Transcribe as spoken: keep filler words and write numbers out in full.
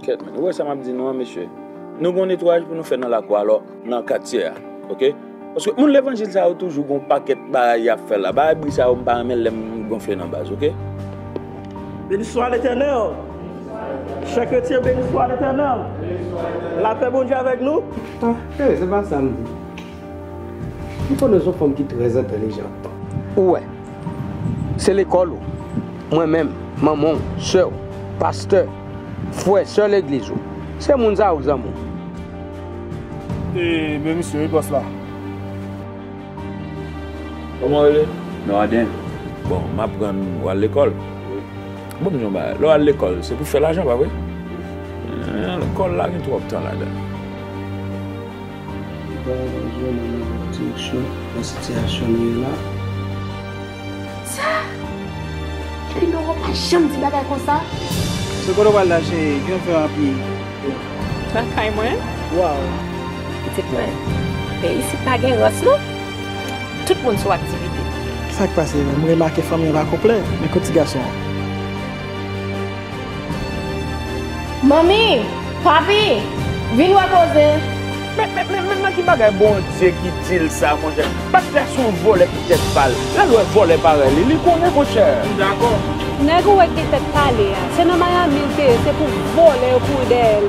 Kèt, men, ou wè sa m ap di nou an, mesye? Nou gen yon netwayaj pou nou fè nan lakou a, alò, nan katye a, oke? Paske moun levanjil sa yo toujou gen yon pakèt bagay y ap fè la. Bagay bri sa yo, m pa renmen lè m gonfle nan baz, oke? Béni soit l'Éternel. Chè kretyen, béni soit l'Éternel. Lapè Bondye avèk nou. Ah, eh, se pa sa m di. M konnen se yon fanm ki trè entèlijan. Ou wè, se lekòl ou, mwen menm, manman w, sè w, pastè, frè, sè legliz ou. Se moun sa yo k zanmi w. E, men misye, wi, bòs la. Kòman w rele? Norden. Bon, m aprann w al lekòl. Bon, m di w yon bagay. Lè w al lekòl, se pou fè lajan, pa vre? Eh, lekòl la gen twòp tan ladan l. Li pa bezwen nan nenpòt direksyon nan sitiyasyon nou ye la. Sa? Epi Noro pa janm di bagay konsa. Se kote w pral la, cheri? Gen fè anpil. Lakay mwen? Waw. Pitit mwen, peyi isit pa gen rans non. Tout moun sou aktivite. Sa k pase menm? M remake fanmi an pa konplè. Men kot ti gason an? Manmi! Papi! Vin wè koze! Men, men, men, men nan ki bagay Bondye ki di l sa, monchè? Pastè a se yon vòlè pou tèt pa l. Lè l wè vòlè parèy li, li konnen, monchè. M dakò. Nèg ou wè k gen tèt pale a, se nan Miami l te ye, se pou vòlè yo kouri dèyè l.